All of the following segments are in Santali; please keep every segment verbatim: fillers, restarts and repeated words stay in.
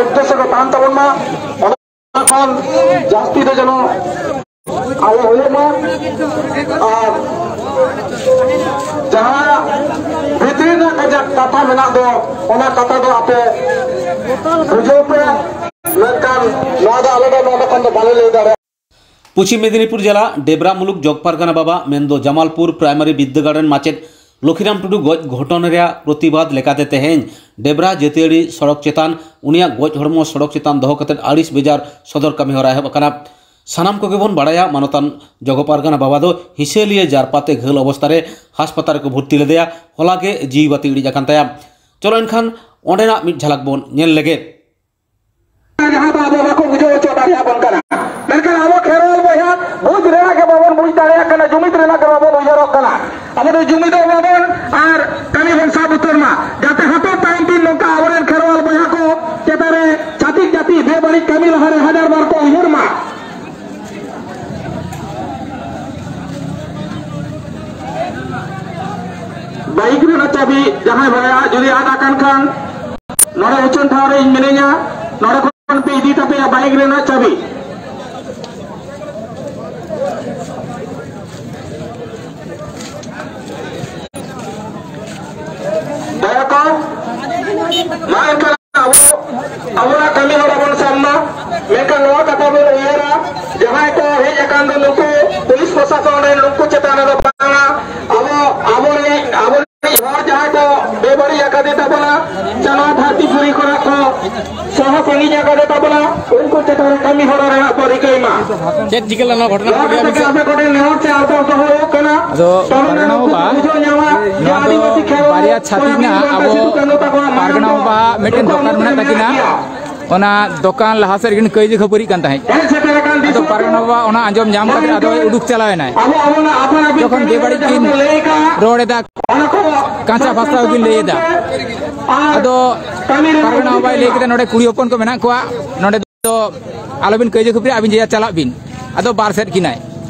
ᱩᱫᱽᱫᱮᱥᱥᱚ ᱠᱚ ᱛᱟᱦᱮᱱ ᱛᱟᱵᱚᱱ ᱢᱟ᱾ ᱚᱱᱟ ᱠᱷᱚᱱ ᱡᱟᱹᱥᱛᱤ ᱫᱚ ᱡᱮᱱᱚ ᱟᱞᱚ ᱦᱩᱭᱩᱜ ᱢᱟ᱾ ᱟᱨ ᱡᱟᱦᱟᱸ ᱵᱷᱤᱛᱨᱤ ᱨᱮᱱᱟᱜ ᱠᱟᱡᱟᱠ ᱠᱟᱛᱷᱟ ᱢᱮᱱᱟᱜ ᱫᱚ, ᱚᱱᱟ ᱠᱟᱛᱷᱟ ᱫᱚ ᱟᱯᱮ ᱵᱩᱡᱷᱟᱹᱣ ᱯᱮ᱾ ᱢᱮᱱᱠᱷᱟᱱ ᱱᱚᱣᱟ ᱫᱚ ᱟᱞᱮ ᱫᱚ ᱱᱚᱰᱮ ᱠᱷᱚᱱ ᱫᱚ ᱵᱟᱞᱮ ᱞᱟᱹᱭ ᱫᱟᱲᱮᱭᱟᱜᱼᱟ᱾ ᱯᱚᱪᱷᱤᱢ ᱢᱮᱫᱤᱱᱤᱯᱩᱨ ᱡᱮᱞᱟ ᱰᱮᱵᱽᱨᱟ ᱢᱩᱞᱩᱠ ᱡᱚᱜᱽ ᱯᱟᱨᱜᱟᱱᱟ ᱵᱟᱵᱟ ᱢᱮᱱᱫᱚ ᱡᱟᱢᱟᱞᱯᱩᱨ ᱯᱨᱟᱭᱢᱟᱨᱤ ᱵᱤᱫᱽᱫᱟᱹᱜᱟᱲ ᱨᱮᱱ ᱢᱟᱪᱮᱫ ᱞᱚᱠᱷᱤᱨᱟᱢ ᱴᱩᱰᱩ ᱜᱚᱡ ᱜᱷᱚᱴᱚᱱ ᱨᱮᱭᱟᱜ ᱯᱨᱚᱛᱤᱵᱟᱫ ᱞᱮᱠᱟᱛᱮ ᱛᱮᱦᱮᱧ ᱰᱮᱵᱽᱨᱟ ᱡᱟᱹᱛᱤᱭᱟᱹᱨᱤ ᱥᱚᱲᱚᱠ ᱪᱮᱛᱟᱱ ᱩᱱᱤᱭᱟᱜ ᱜᱚᱡ ᱦᱚᱲᱢᱚ ᱥᱚᱲᱚᱠ ᱪᱮᱛᱟᱱ ᱫᱚᱦᱚ ᱠᱟᱛᱮ ᱟᱹᱲᱤᱥ ᱵᱮᱡᱟᱨ ᱥᱚᱫᱚᱨ ᱠᱟᱹᱢᱤ ᱦᱚᱨᱟ ᱮᱦᱚᱵ ᱟᱠᱟᱱᱟ᱾ ᱥᱟᱱᱟᱢ ᱠᱚᱜᱮ ᱵᱚᱱ ᱵᱟᱲᱟᱭᱟ, ᱢᱟᱱᱚᱛᱟᱱ ᱡᱚᱜᱚ ᱯᱟᱨᱜᱟᱱᱟ ᱵᱟᱵᱟ ᱫᱚ ᱦᱤᱥᱟᱹ ᱞᱤᱭᱟᱹ ᱡᱟᱨᱯᱟᱛᱮ ᱜᱷᱟᱹᱞ ᱚᱵᱚᱥᱛᱟ ᱨᱮ ᱦᱟᱥᱯᱟᱛᱟᱞ ᱨᱮᱠᱚ ᱵᱷᱚᱨᱛᱤ ᱞᱮᱫᱮᱭᱟ᱾ ᱦᱚᱞᱟ ᱜᱮ ᱡᱤᱣᱤ ᱵᱟᱹᱛᱤ ᱤᱲᱤᱡ ᱟᱠᱟᱱ ᱛᱟᱭᱟ᱾ ᱪᱚᱞᱚ ᱮᱱᱠᱷᱟᱱ ᱚᱸᱰᱮᱱᱟᱜ ᱢᱤᱫ ᱡᱷᱟᱞᱟᱠ ᱵᱚᱱ ᱧᱮᱞ ᱞᱮᱜᱮ᱾ ᱡᱟᱦᱟᱸ ᱫᱚ ᱟᱵᱚ ᱵᱟᱠᱚ ᱵᱩᱡᱷᱟᱹᱣ ᱦᱚᱪᱚ ᱫᱟᱲᱮᱭᱟᱵᱚᱱ ᱠᱟᱱᱟ᱾ ᱢᱮᱱᱠᱷᱟᱱ ᱟᱵᱚ ᱠᱷᱮᱨᱣᱟᱞ ᱵᱚᱭᱦᱟ ᱵᱩᱡᱽ ᱨᱮᱱᱟᱜ ᱜᱮ ᱵᱟᱵᱚᱱ ᱵᱩᱡᱽ ᱫᱟᱲᱮᱭᱟᱜ ᱠᱟᱱᱟ, ᱡᱩᱢᱤᱫ ᱨᱮᱱᱟᱜ ᱜᱮ ᱵᱟᱵᱚᱱ ᱩᱭᱦᱟᱹᱨᱚᱜ ᱠᱟᱱᱟ᱾ ᱟᱵᱚ ᱫᱚ ᱡᱩᱢᱤᱫᱚᱜ ᱢᱟᱵᱚᱱ ᱟᱨ ᱠᱟᱹᱢᱤ ᱵᱚᱱ ᱥᱟᱵ ᱩᱛᱟᱹᱨ ᱢᱟ, ᱡᱟᱛᱮ ᱦᱟᱯᱮᱱ ᱛᱟᱭᱚᱢ ᱫᱤᱱ ᱱᱚᱝᱠᱟ ᱟᱵᱚᱨᱮᱱ ᱠᱷᱮᱨᱣᱟᱞ ᱵᱚᱭᱦᱟ ᱠᱚ ᱪᱮᱛᱟᱱ ᱨᱮ ᱪᱷᱟᱹᱛᱤᱠ ᱡᱟᱹᱛᱤ ᱵᱮᱵᱟᱹᱲᱤᱡ ᱠᱟᱹᱢᱤ ᱞᱟᱦᱟᱨᱮ ᱦᱟᱡᱟᱨ ᱵᱟᱨ ᱠᱚ ᱩᱭᱦᱟᱹᱨ ᱢᱟ᱾ ᱵᱟᱭᱤᱠ ᱨᱮᱱᱟᱜ ᱪᱟᱹᱵᱤ ᱡᱟᱦᱟᱸᱭ ᱵᱟᱲᱟᱭᱟ, ᱡᱩᱫᱤ ᱟᱫ ᱟᱠᱟᱱ ᱠᱷᱟᱱ, ᱱᱚᱰᱮ ᱩᱪᱷᱟᱹᱱ ᱴᱷᱟᱶ ᱨᱮ ᱤᱧ ᱢᱤᱱᱟᱹᱧᱟ, ᱱᱚᱰᱮ ᱠᱷᱚᱱ ᱯᱮ ᱤᱫᱤ ᱛᱟᱯᱮᱭᱟ ᱵᱟᱭᱤᱠ ᱨᱮᱱᱟᱜ ᱪᱟᱹᱵᱤ᱾ ᱫᱟᱭᱟ ᱠᱚ, ᱢᱟ ᱮᱱᱠᱷᱟᱱ ᱟᱵᱚ ᱟᱵᱚᱱᱟᱜ ᱠᱟᱹᱢᱤ ᱦᱚᱨᱟ ᱵᱚᱱ ᱥᱟᱵ ᱢᱟ᱾ ᱢᱮᱱᱠᱷᱟᱱ ᱱᱚᱣᱟ ᱠᱟᱛᱷᱟ ᱵᱚᱱ ᱩᱭᱦᱟᱹᱨᱟ, ᱡᱟᱦᱟᱸᱭ ᱠᱚ ᱦᱮᱡ ᱟᱠᱟᱱ ᱫᱚ ᱱᱩᱠᱩ ᱯᱩᱞᱤᱥ ᱯᱨᱚᱥᱟᱥᱚᱱ ᱨᱮᱱ, ᱱᱩᱠᱩ ᱪᱮᱛᱟᱱ ᱨᱮᱫᱚ ᱵᱟᱝᱟ᱾ ᱟᱵᱚ, ᱟᱵᱚᱨᱮᱱ, ᱟᱵᱚᱨᱮᱱ ᱦᱚᱲ ᱡᱟᱦᱟᱸᱭ ᱠᱚ ᱵᱮᱵᱟᱹᱲᱤᱡ ᱟᱠᱟᱫᱮ ᱛᱟᱵᱚᱱᱟ, ᱥᱮ ᱱᱚᱣᱟ ᱫᱷᱟᱹᱨᱛᱤ ᱯᱩᱨᱤ ᱠᱷᱚᱱᱟᱜ ᱠᱚ ᱥᱟᱦᱟ ᱥᱟᱺᱜᱤᱧ ᱟᱠᱟᱫᱮ ᱛᱟᱵᱚᱱᱟ, ᱩᱱᱠᱩ ᱪᱮᱛᱟᱱ ᱨᱮ ᱠᱟᱹᱢᱤ ᱦᱚᱨᱟ ᱨᱮᱱᱟᱜ ᱵᱚ ᱨᱤᱠᱟᱹᱭ ᱢᱟ᱾ ᱪᱮᱫ ᱪᱤᱠᱟᱹ ᱞᱮᱱᱟ ᱜᱷᱚᱴᱚᱱᱟ ᱠᱚ ᱞᱟᱹᱭ ᱟᱹᱞᱤᱧ ᱥᱮ? ᱟᱯᱮ ᱠᱚᱴᱷᱮᱱ ᱱᱮᱦᱚᱨ ᱥᱮ ᱟᱨᱫᱟᱣ ᱫᱚᱦᱚ ᱦᱩᱭᱩᱜ ᱠᱟᱱᱟ᱾ ᱟᱫᱚ ᱯᱟᱨᱜᱟᱱᱟ ᱵᱟᱵᱟ, ᱱᱚᱣᱟ ᱫᱚ ᱵᱟᱨᱭᱟ ᱪᱷᱟᱹᱛᱤᱠ ᱱᱟᱜ ᱟᱵᱚ ᱯᱟᱨᱜᱟᱱᱟ ᱵᱟᱵᱟ ᱢᱤᱫᱴᱮᱱ ᱫᱚᱠᱟᱱ ᱢᱮᱱᱟᱜ ᱛᱟᱹᱠᱤᱱᱟ᱾ ᱚᱱᱟ ᱫᱚᱠᱟᱱ ᱞᱟᱦᱟ ᱥᱮᱫ ᱨᱮᱠᱤᱱ ᱠᱟᱹᱭᱡᱟᱹ ᱠᱷᱟᱹᱯᱟᱹᱨᱤᱜ ᱠᱟᱱ ᱛᱟᱦᱮᱸᱫ᱾ ᱟᱫᱚ ᱯᱟᱨᱜᱟᱱᱟ ᱵᱟᱵᱟ ᱚᱱᱟ ᱟᱸᱡᱚᱢ ᱧᱟᱢ ᱠᱟᱛᱮ ᱟᱫᱚᱭ ᱩᱰᱩᱠ ᱪᱟᱞᱟᱣ ᱮᱱᱟᱭ᱾ ᱡᱚᱠᱷᱚᱱ ᱵᱮᱵᱟᱹᱲᱤᱡ ᱠᱤᱱ ᱨᱚᱲ ᱮᱫᱟ, ᱠᱟᱸᱪᱟ ᱵᱷᱟᱥᱟ ᱜᱮᱠᱤᱱ ᱞᱟᱹᱭ ᱮᱫᱟ᱾ ᱟᱫᱚ ᱯᱟᱨᱜᱟᱱᱟ ᱵᱟᱵᱟᱭ ᱞᱟᱹᱭ ᱠᱮᱫᱟ, "ᱱᱚᱰᱮ ᱠᱩᱲᱤ ᱦᱚᱯᱚᱱ ᱠᱚ ᱢᱮᱱᱟᱜ ᱠᱚᱣᱟ, ᱱᱚᱰᱮ ᱫᱚ ᱟᱞᱚᱵᱤᱱ ᱠᱟᱹᱭᱡᱟᱹ ᱠᱷᱟᱹᱯᱟᱹᱨᱤ, ᱟᱹᱵᱤᱱ ᱡᱮ ᱡᱟᱨ ᱪᱟᱞᱟᱜ ᱵᱤᱱ᱾" ᱟᱫᱚ ᱵᱟᱨ ᱥᱮᱫ ᱠᱤᱱᱟᱭ᱾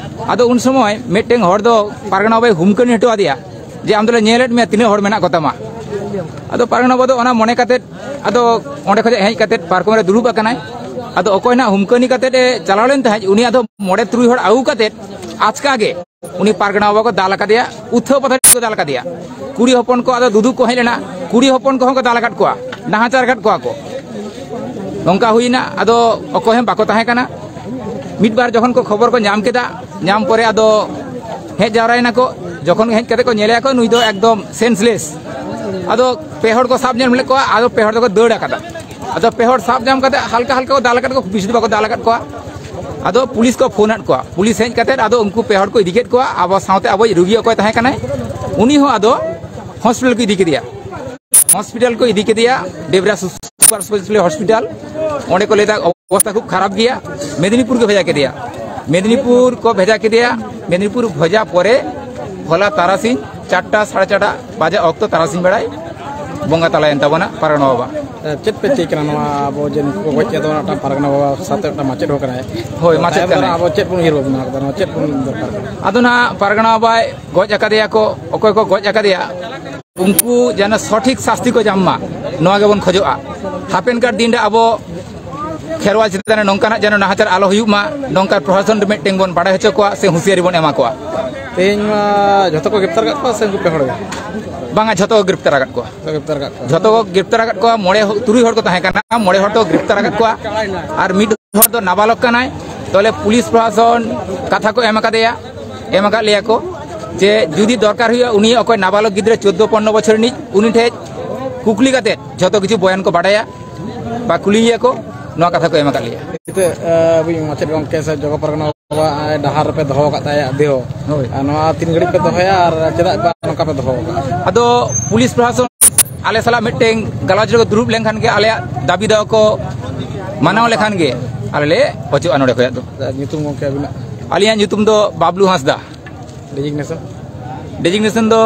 ᱟᱫᱚ ᱩᱱ ᱥᱚᱢᱚᱭ ᱢᱤᱫᱴᱮᱱ ᱦᱚᱲ ᱫᱚ ᱯᱟᱨᱜᱟᱱᱟ ᱵᱟᱵᱟᱭ ᱦᱩᱢᱠᱟᱹᱱᱤ ᱦᱚᱴᱚ ᱟᱫᱮᱭᱟ ᱡᱮ, "ᱟᱢ ᱫᱚᱞᱮ ᱧᱮᱞᱮᱫ ᱢᱮᱭᱟ, ᱛᱤᱱᱟᱹᱜ ᱦᱚᱲ ᱢᱮᱱᱟᱜ ᱠᱚᱛᱟᱢᱟ, ᱟᱫᱚ ᱯᱟᱨᱜᱟᱱᱟ ᱵᱟᱵᱟ ᱫᱚ ᱚᱱᱟ ᱢᱚᱱᱮ ᱠᱟᱛᱮᱫ, ᱟᱫᱚ ᱚᱸᱰᱮ ᱠᱷᱚᱱ ᱦᱮᱡ ᱠᱟᱛᱮᱫ ᱯᱟᱨᱠᱚᱢ ᱨᱮ ᱫᱩᱲᱩᱵ ᱟᱠᱟᱱᱟᱭ᱾ ᱟᱫᱚ ᱚᱠᱚᱭ ᱱᱟᱜ ᱦᱩᱢᱠᱟᱹᱱᱤ ᱠᱟᱛᱮᱫ ᱮ ᱪᱟᱞᱟᱣ ᱞᱮᱱ ᱛᱟᱦᱮᱸᱫ, ᱩᱱᱤ ᱟᱫᱚ ᱢᱚᱬᱮ ᱛᱩᱨᱩᱭ ᱦᱚᱲ ᱟᱹᱜᱩ ᱠᱟᱛᱮᱫ ᱟᱪᱠᱟ ᱜᱮ ᱩᱱᱤ ᱯᱟᱨᱜᱟᱱᱟ ᱵᱟᱵᱟ ᱠᱚ ᱫᱟᱞ ᱟᱠᱟᱫᱮᱭᱟ, ᱩᱛᱷᱟᱹ ᱯᱟᱛᱷᱟᱲ ᱠᱚ ᱫᱟᱞ ᱟᱠᱟᱫᱮᱭᱟ᱾ ᱠᱩᱲᱤ ᱦᱚᱯᱚᱱ ᱠᱚ ᱟᱫᱚ ᱫᱩᱫᱩ ᱠᱚ ᱦᱮᱡ ᱞᱮᱱᱟ, ᱠᱩᱲᱤ ᱦᱚᱯᱚᱱ ᱠᱚᱦᱚᱸ ᱠᱚ ᱫᱟᱞ ᱟᱠᱟᱫ ᱠᱚᱣᱟ, ᱱᱟᱦᱟᱪᱟᱨ ᱟᱠᱟᱫ ᱠᱚᱣᱟ ᱠᱚ᱾ ᱱᱚᱝᱠᱟ ᱦᱩᱭᱱᱟ, ᱟᱫᱚ ᱚᱠᱚᱭ ᱦᱚᱸ ᱵᱟᱠᱚ ᱛᱟᱦᱮᱸ ᱠᱟᱱᱟ᱾ ᱢᱤᱫ ᱵᱟᱨ ᱡᱚᱠᱷᱚᱱ ᱠᱚ ᱠᱷᱚᱵᱚᱨ ᱠᱚ ᱧᱟᱢ ᱠᱮᱫᱟ, ᱧᱟᱢ ᱯᱚᱨᱮ ᱟᱫᱚ ᱦᱮᱡ ᱡᱟᱣᱨᱟᱭᱮᱱᱟ ᱠᱚ᱾ ᱡᱚᱠᱷᱚᱱ ᱦᱮᱡ ᱠᱟᱛᱮ ᱠᱚ ᱧᱮᱞᱮᱭᱟ ᱠᱚ, ᱱᱩᱭ ᱫᱚ ᱮᱠᱫᱚᱢ ᱥᱮᱱᱥᱞᱮᱥ᱾ ᱟᱫᱚ ᱯᱮ ᱦᱚᱲ ᱠᱚ ᱥᱟᱵ ᱧᱟᱢ ᱞᱮᱫ ᱠᱚᱣᱟ, ᱟᱫᱚ ᱯᱮ ᱦᱚᱲ ᱫᱚᱠᱚ ᱫᱟᱹᱲ ᱟᱠᱟᱫᱟ᱾ ᱟᱫᱚ ᱯᱮ ᱦᱚᱲ ᱥᱟᱵ ᱧᱟᱢ ᱠᱟᱛᱮ ᱦᱟᱞᱠᱟ ᱦᱟᱞᱠᱟ ᱠᱚ ᱫᱟᱞ ᱟᱠᱟᱫ ᱠᱚᱣᱟ, ᱵᱮᱥᱤ ᱫᱚ ᱵᱟᱠᱚ ᱫᱟᱞ ᱟᱠᱟᱫ ᱠᱚᱣᱟ᱾ ᱟᱫᱚ ᱯᱩᱞᱤᱥ ᱠᱚ ᱯᱷᱳᱱ ᱟᱫ ᱠᱚᱣᱟ, ᱯᱩᱞᱤᱥ ᱦᱮᱡ ᱠᱟᱛᱮ ᱟᱫᱚ ᱩᱱᱠᱩ ᱯᱮ ᱦᱚᱲ ᱠᱚ ᱤᱫᱤ ᱠᱮᱫ ᱠᱚᱣᱟ᱾ ᱟᱵᱚ ᱥᱟᱶᱛᱮ ᱟᱵᱚᱭᱤᱡ ᱨᱩᱜᱤ ᱚᱠᱚᱭ ᱛᱟᱦᱮᱸ ᱠᱟᱱᱟᱭ, ᱩᱱᱤ ᱦᱚᱸ ᱟᱫᱚ ᱦᱚᱥᱯᱤᱴᱟᱞ ᱠᱚ ᱤᱫᱤ ᱠᱮᱫᱮᱭᱟ᱾ ᱦᱚᱥᱯᱤᱴᱟᱞ ᱠᱚ ᱤᱫᱤ ᱠᱮᱫᱮᱭᱟ, ᱰᱮᱵᱽᱨᱟ ᱥᱩᱯᱟᱨ ᱥᱯᱮᱥᱟᱞᱤᱴᱤ ᱦᱚᱥᱯᱤᱴᱟᱞ᱾ ᱚᱸᱰᱮ ᱠᱚ ᱞᱟᱹᱭᱫᱟ ᱚᱵᱚᱥᱛᱟ ᱠᱷᱩᱵ ᱠᱷᱟᱨᱟᱯ ᱜᱮᱭᱟ, ᱢᱮᱫᱽᱱᱤᱯᱩᱨ ᱠᱚ ᱵᱷᱮᱡᱟ ᱠᱮᱫᱮᱭᱟ᱾ ᱢᱮᱫᱽᱱᱤᱯᱩᱨ ᱠᱚ ᱵᱷᱮᱡᱟ ᱠᱮᱫᱮᱭᱟ᱾ ᱢᱮᱫᱽᱱᱤᱯᱩᱨ ᱵᱷᱮᱡᱟ ᱯᱚᱨᱮ ᱦᱚᱞᱟ ᱛᱟᱨᱟᱥᱤᱧ ᱪᱟᱨᱴᱟ, ᱥᱟᱲᱮ ᱪᱟᱨᱴᱟ ᱵᱟᱡᱮ ᱚᱠᱛᱚ ᱛᱟᱨᱟᱥᱤᱧ ᱵᱮᱲᱟᱭ ᱵᱚᱸᱜᱟ ᱛᱟᱞᱟᱭᱮᱱ ᱛᱟᱵᱚᱱᱟ ᱯᱟᱨᱜᱟᱱᱟ ᱵᱟᱵᱟ᱾ ᱪᱮᱫ ᱯᱮ ᱪᱤᱠᱟᱹ ᱠᱟᱱᱟ ᱱᱚᱣᱟ ᱟᱵᱚ ᱡᱮ ᱱᱩᱠᱩ ᱠᱚ ᱜᱚᱡ ᱠᱮᱫ ᱫᱚ ᱢᱤᱫᱴᱟᱝ ᱯᱟᱨᱜᱟᱱᱟ ᱵᱟᱵᱟ ᱥᱟᱶᱛᱮ ᱢᱤᱫᱴᱟᱝ ᱢᱟᱪᱮᱫ ᱦᱚᱸ ᱠᱟᱱᱟᱭ? ᱦᱳᱭ, ᱢᱟᱪᱮᱫ ᱛᱟᱭᱚᱢ ᱫᱟᱨᱟᱢ ᱠᱟᱱᱟᱭ᱾ ᱟᱵᱚ ᱪᱮᱫ ᱵᱚᱱ ᱩᱭᱦᱟᱹᱨ ᱵᱷᱟᱵᱽᱱᱟ ᱟᱠᱟᱫᱟ, ᱱᱚᱣᱟ ᱪᱮᱫ ᱵᱚᱱ ᱫᱚᱨᱠᱟᱨ ᱠᱟᱱᱟ? ᱟᱫᱚ ᱱᱟᱦᱟᱜ ᱯᱟᱨᱜᱟᱱᱟ ᱵᱟᱵᱟᱭ ᱜᱚᱡ ᱟᱠᱟᱫᱮᱭᱟ ᱠᱚ, ᱚᱠᱚᱭ ᱠᱚ ᱜᱚᱡ ᱟᱠᱟᱫᱮᱭᱟ, ᱩᱱᱠᱩ ᱡᱮᱱᱚ ᱥᱚᱴᱷᱤᱠ ᱥᱟᱥᱛᱤ ᱠᱚ ᱧᱟᱢ ᱢᱟ, ᱱᱚᱣᱟ ᱜᱮᱵᱚᱱ ᱠᱷᱚᱡᱚᱜᱼᱟ᱾ ᱦᱟᱯᱮᱱ ᱠᱟᱨ ᱫᱤᱱ ᱨᱮ ᱟᱵᱚ ᱠᱷᱮᱨᱣᱟᱞ ᱪᱮᱛᱟᱱ ᱨᱮ ᱱᱚᱝᱠᱟᱱᱟᱜ ᱡᱮᱱᱚ ᱱᱟᱦᱟᱪᱟᱨ ᱟᱞᱚ ᱦᱩᱭᱩᱜ ᱢᱟ, ᱱᱚᱝᱠᱟ ᱯᱨᱚᱥᱟᱥᱚᱱ ᱨᱮ ᱢᱤᱫᱴᱮᱱ ᱵᱚᱱ ᱵᱟᱲᱟᱭ ᱦᱚᱪᱚ ᱠᱚᱣᱟ ᱥᱮ ᱦᱩᱸᱥᱤᱭᱟᱨᱤ ᱵᱚᱱ ᱮᱢᱟ ᱠᱚᱣᱟ᱾ ᱛᱮᱦᱮᱧ ᱢᱟ ᱡᱷᱚᱛᱚ ᱠᱚ ᱜᱨᱮᱯᱛᱟᱨ ᱟᱠᱟᱫ ᱠᱚᱣᱟ ᱥᱮ ᱩᱱᱠᱩ ᱯᱮ ᱦᱚᱲ ᱜᱮ? ᱵᱟᱝᱟ, ᱡᱷᱚᱛᱚ ᱠᱚ ᱜᱨᱮᱯᱛᱟᱨ ᱟᱠᱟᱫ ᱠᱚᱣᱟ᱾ ᱡᱷᱚᱛᱚ ᱜᱨᱮᱯᱛᱟᱨ ᱟᱠᱟᱫ ᱠᱚᱣᱟ᱾ ᱡᱷᱚᱛᱚ ᱠᱚ ᱜᱨᱮᱯᱛᱟᱨ ᱟᱠᱟᱫ ᱠᱚᱣᱟ᱾ ᱢᱚᱬᱮ ᱦᱚ-, ᱛᱩᱨᱩᱭ ᱦᱚᱲ ᱠᱚ ᱛᱟᱦᱮᱸ ᱠᱟᱱᱟ, ᱢᱚᱬᱮ ᱦᱚᱲ ᱫᱚ ᱜᱨᱮᱯᱛᱟᱨ ᱟᱠᱟᱫ ᱠᱚᱣᱟ᱾ ᱟᱨ ᱢᱤᱫ ᱦᱚᱲ ᱫᱚ ᱱᱟᱵᱟᱞᱚᱠ ᱠᱟᱱᱟᱭ᱾ ᱛᱚᱞᱮ ᱯᱩᱞᱤᱥ ᱯᱨᱚᱥᱟᱥᱚᱱ ᱠᱟᱛᱷᱟ ᱠᱚ ᱮᱢ ᱟᱠᱟᱫᱮᱭᱟ, ᱮᱢ ᱟᱠᱟᱫ ᱞᱮᱭᱟ ᱠᱚ ᱡᱮ ᱡᱩᱫᱤ ᱫᱚᱨᱠᱟᱨ ᱦᱩᱭᱩᱜᱼᱟ, ᱩᱱᱤ ᱚᱠᱚᱭ ᱱᱟᱵᱟᱞᱚᱠ ᱜᱤᱫᱽᱨᱟᱹ ᱪᱳᱫᱽᱫᱳ ᱯᱚᱱᱨᱚ ᱵᱚᱪᱷᱚᱨ ᱨᱤᱱᱤᱡ, ᱩᱱᱤ ᱴᱷᱮᱡ ᱠᱩᱠᱞᱤ ᱠᱟᱛᱮ ᱡᱷᱚᱛᱚ ᱠᱤᱪᱷᱩ ᱵᱚᱭᱟᱱ ᱠᱚ ᱵᱟᱰᱟᱭᱟ ᱵᱟ ᱠᱩᱞᱤᱭᱮᱭᱟ ᱠᱚ, ᱱᱚᱣᱟ ᱠᱟᱛᱷᱟ ᱠᱚ ᱮᱢ ᱟᱠᱟᱫ ᱞᱮᱭᱟ᱾ ᱱᱤᱛᱚᱜ, ᱟᱹᱵᱤᱱ ᱢᱟᱪᱮᱫ ᱜᱚᱢᱠᱮ ᱥᱮ ᱡᱚᱜᱚ ᱯᱟᱨᱜᱟᱱᱟ ᱵᱟᱵᱟ ᱰᱟᱦᱟᱨ ᱨᱮᱯᱮ ᱫᱚᱦᱚ ᱟᱠᱟᱫ ᱛᱟᱭᱟ ᱫᱮᱦᱚ᱾ ᱦᱳᱭ᱾ ᱟᱨ ᱱᱚᱣᱟ ᱛᱤᱱ ᱜᱷᱟᱹᱲᱤᱡ ᱯᱮ ᱫᱚᱦᱚᱭᱟ ᱟᱨ ᱪᱮᱫᱟᱜ ᱵᱟᱝ ᱱᱚᱝᱠᱟ ᱯᱮ ᱫᱚᱦᱚ ᱟᱠᱟᱫᱼᱟ? ᱟᱫᱚ ᱯᱩᱞᱤᱥ ᱯᱨᱚᱥᱟᱥᱚᱱ ᱟᱞᱮ ᱥᱟᱞᱟᱜ ᱢᱤᱫᱴᱮᱱ ᱜᱟᱞᱚᱪ ᱨᱮᱠᱚ ᱫᱩᱲᱩᱵ ᱞᱮᱱᱠᱷᱟᱱ ᱜᱮ, ᱟᱞᱮᱭᱟᱜ ᱫᱟᱹᱵᱤ ᱫᱟᱣᱟ ᱠᱚ ᱢᱟᱱᱟᱣ ᱞᱮᱠᱷᱟᱱ ᱜᱮ, ᱟᱞᱮ ᱞᱮ ᱚᱪᱚᱜᱼᱟ ᱱᱚᱰᱮ ᱠᱷᱚᱱᱟᱜ ᱫᱚ᱾ ᱧᱩᱛᱩᱢ ᱜᱚᱢᱠᱮ ᱟᱹᱵᱤᱱᱟᱜ? ᱟᱹᱞᱤᱧᱟᱜ ᱧᱩᱛᱩᱢ ᱫᱚ ᱵᱟᱵᱞᱩ ᱦᱟᱸᱥᱫᱟ᱾ ᱰᱮᱡᱤᱜᱱᱮᱥᱚᱱ? ᱰᱮᱡᱤᱜᱱᱮᱥᱚᱱ ᱫᱚ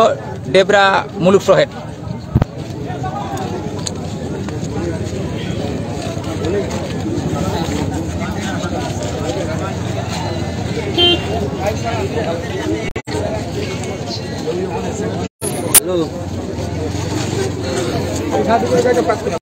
ᱰᱮᱵᱽᱨᱟ ᱢᱩᱞᱩᱠ ᱥᱚᱦᱮᱫ᱾ ᱡᱟᱦᱟᱸ ᱫᱩᱠᱟᱹᱱ ᱨᱮ ᱯᱟᱸᱪ ᱠᱤᱞᱳ᱾